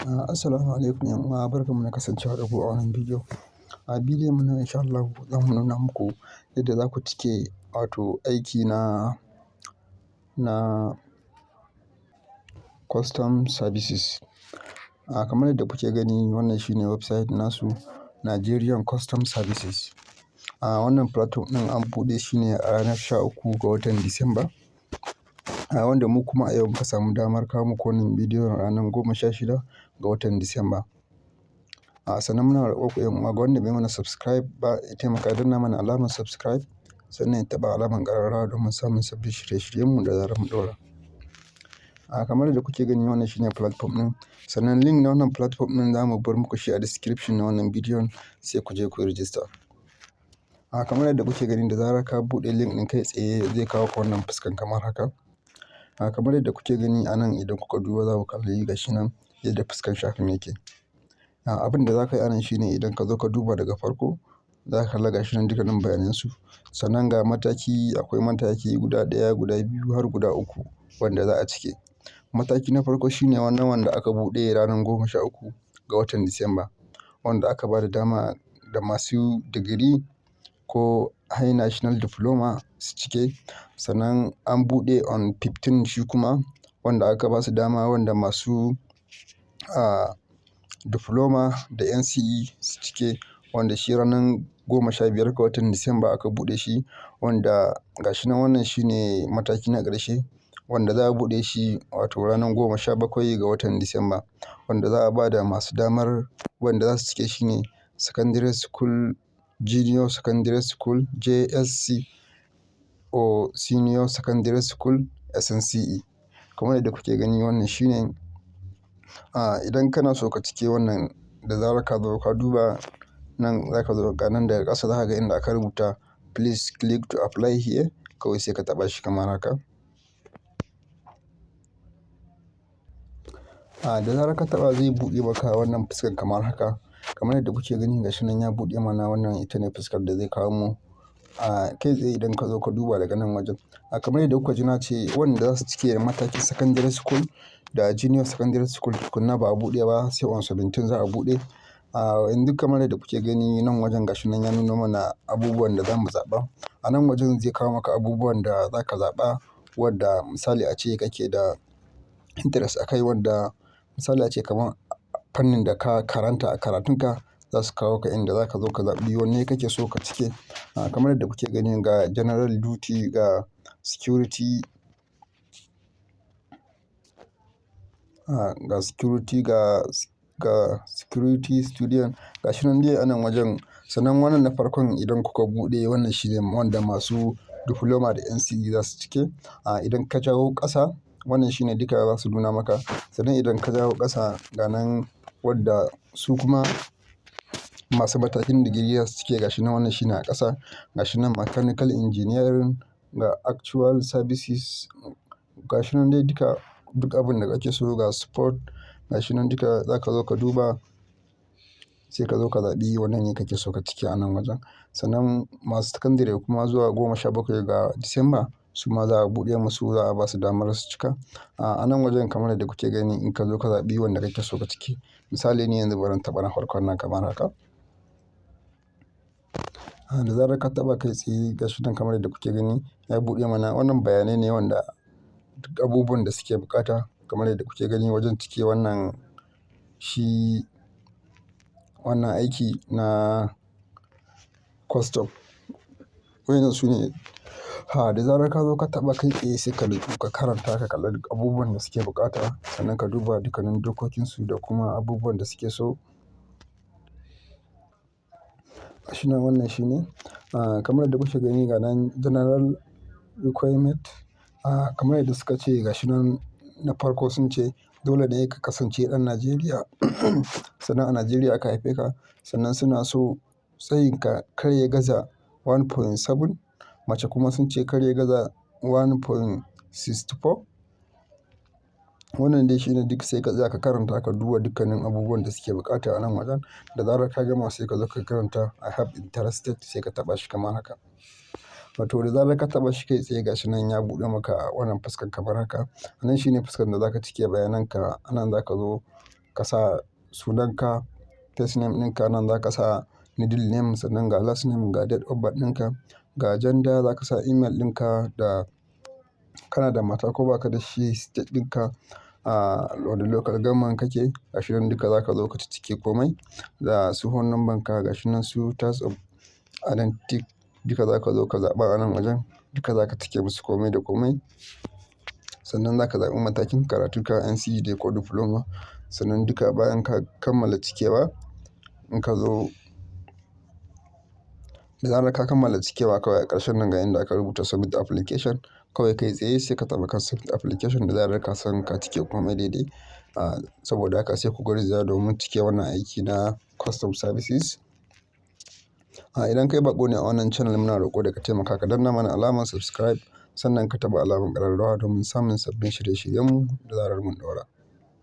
Assalamu alaikum 'yan uwa, barkanmu da kasancewa da ku a wannan bidiyo. A bidiyon mu na insha Allahu za mu nuna muku yadda za ku cike wato aiki na Custom Services. Kamar yadda kuke gani, wannan shine website nasu, Nigerian Custom Services. Wannan platform ɗin an buɗe shi ne a ranar 13 ga watan Disamba. Wanda mu kuma a yau muka samu damar kawo muku wannan bidiyon ranar 16 ga watan Disamba. Sannan muna roƙon ku, 'yan uwa, ga wanda bai mana subscribe ba, ya taimaka ya danna mana alamar subscribe, sannan ya taɓa alamar ƙararrawa domin samun sabbin shirye-shiryenmu da zarar mun ɗaura. Kamar yadda kuke gani, wannan shine platform ɗin. Sannan link na wannan platform ɗin za mu bar muku shi a description na wannan bidiyon, sai ku je ku yi register. Kamar yadda kuke gani, da zarar ka buɗe link ɗin, kai tsaye zai kawo ka wannan fuskan kamar haka. Kamar yadda kuke gani a nan, idan kuka duba za ku kalli gashi nan yadda fuskar shafin yake. Abin da za ka yi a nan shine, idan ka zo ka duba daga farko, za ka kalla gashi nan dukkanin bayanan su. Sannan ga mataki, akwai mataki guda ɗaya, guda biyu har guda uku wanda za a cike. Mataki na farko shine wannan wanda aka buɗe ranar 13 ga watan Disamba, wanda aka ba da dama da masu digiri ko High National Diploma su cike. Sannan an buɗe on 15 shi kuma, wanda aka ba su dama wanda masu diploma da NCE su cike, wanda shi ranar 15 ga watan Disamba aka buɗe shi, wanda gashi nan wannan shine mataki na ƙarshe wanda za a buɗe shi, wato ranar 17 ga watan Disamba, wanda za a ba da masu damar wanda za su cike shi ne secondary school, junior secondary school JSC or senior secondary school SNCE. Kamar yadda kuke gani, wannan shine. Idan kana so ka cike wannan, da zarar ka zo ka duba nan, za ka zo ga nan daga ƙasa, za ka ga inda aka rubuta "Please click to apply here", kawai sai ka taɓa shi kamar haka. Da zarar ka taɓa, zai buɗe maka wannan fuskar kamar haka. Kamar yadda kuke gani, gashi nan ya buɗe mana. Wannan ita ne fuskar da zai kawo mu. Kai tsaye idan ka zo ka duba daga nan wajen. Kamar yadda kuka ji na ce, wanda za su cike matakin secondary school da junior secondary school, tukunna ba a buɗe ba, sai on 17 za a buɗe. Yanzu kamar yadda kuke gani nan wajen, gashi nan ya nuna mana abubuwan da za mu zaɓa. A nan wajen zai kawo maka abubuwan da za ka zaɓa, wadda misali ace kake da interest a kai, wanda misali ace kamar fannin da ka karanta a karatunka, za su kawo ka inda za ka zo ka zaɓi wanne kake so ka cike. Kamar yadda kuke gani, ga general duty, ga security, ga security, ga security student, gashi nan dai a nan wajen. Sannan wannan na farkon, idan kuka buɗe, wannan shine wanda masu diploma da NCE za su cike. Idan ka jawo ƙasa, wannan shine duka za su nuna maka. Sannan idan ka jawo ƙasa, ga nan wadda su kuma masu matakin digiri za su cike, gashi nan wannan shine a ƙasa. Gashi nan mechanical engineering, ga actual services, gashi nan dai duka duk abin da kake so, ga sport, gashi nan duka za ka zo ka duba, sai ka zo ka zaɓi wanne ne kake so ka cike a nan wajen. Sannan masu secondary kuma, zuwa 17 ga Disamba su ma za a buɗe musu, za a ba su damar su cika. A nan wajen, kamar yadda kuke gani, in ka zo ka zaɓi wanda kake so ka cike. Misali, ni yanzu bari in taɓa na farkon nan kamar haka. Da zarar ka taɓa, kai tsaye gashi nan kamar yadda kuke gani ya buɗe mana. Wannan bayanai ne wanda duk abubuwan da suke buƙata, kamar yadda kuke gani, wajen cike wannan shi wannan aiki na custom. Wayannan su ne. Da zarar ka zo ka taɓa, kai tsaye sai ka nutsu ka karanta, ka kalla duk abubuwan da suke buƙata, sannan ka duba dukkanin dokokinsu da kuma abubuwan da suke so. Gashi nan wannan shine. Kamar yadda kuke gani, ga nan general requirement. Kamar yadda suka ce, gashi nan na farko sun ce dole ne ka kasance ɗan Najeriya. Sannan a Najeriya aka haife ka. Sannan suna so tsayinka kar ya gaza 1.7, mace kuma sun ce kar ya gaza 1.64. Wannan dai shine duk, sai ka tsaya ka karanta, ka duba dukkanin abubuwan da suke buƙata a nan wajen. Da zarar ka gama, sai ka zo ka karanta "I have interested", sai ka taɓa shi kamar haka. Wato da zarar ka taɓa shi, kai tsaye gashi nan ya buɗe maka wannan fuskar kamar haka. Nan shine fuskar da za ka cike bayanan ka. A nan za ka zo Ka sa sunanka, first name ɗinka, nan za ka sa middle name, sannan ga last name, ga date of birth ɗinka, ga gender, za ka sa email ɗinka, da kana da mata ko ba ka da shi, state ɗinka, wane local government kake. Gashi nan duka za ka zo ka ciccike komai. Da su phone number ka, gashi nan su types of identity duka za ka zo ka zaɓa a nan wajen. Duka za ka cike musu komai da komai. Sannan za ka zaɓi matakin karatu ka, NCE dai ko diploma. Sannan duka bayan ka kammala cikewa, in ka zo, da zarar ka kammala cikewa, kawai a ƙarshen nan ga inda aka rubuta "Submit application", kawai kai tsaye sai ka taɓa kan "Submit application" da zarar ka san ka cike komai daidai. Saboda haka sai ku garzaya domin cike wannan aiki na custom services. Idan kai baƙo ne a wannan channel, muna roƙo da ka taimaka ka danna mana alamar subscribe, sannan ka taɓa alamar ƙararrawa domin samun sabbin shirye-shiryenmu da zarar mun ɗaura.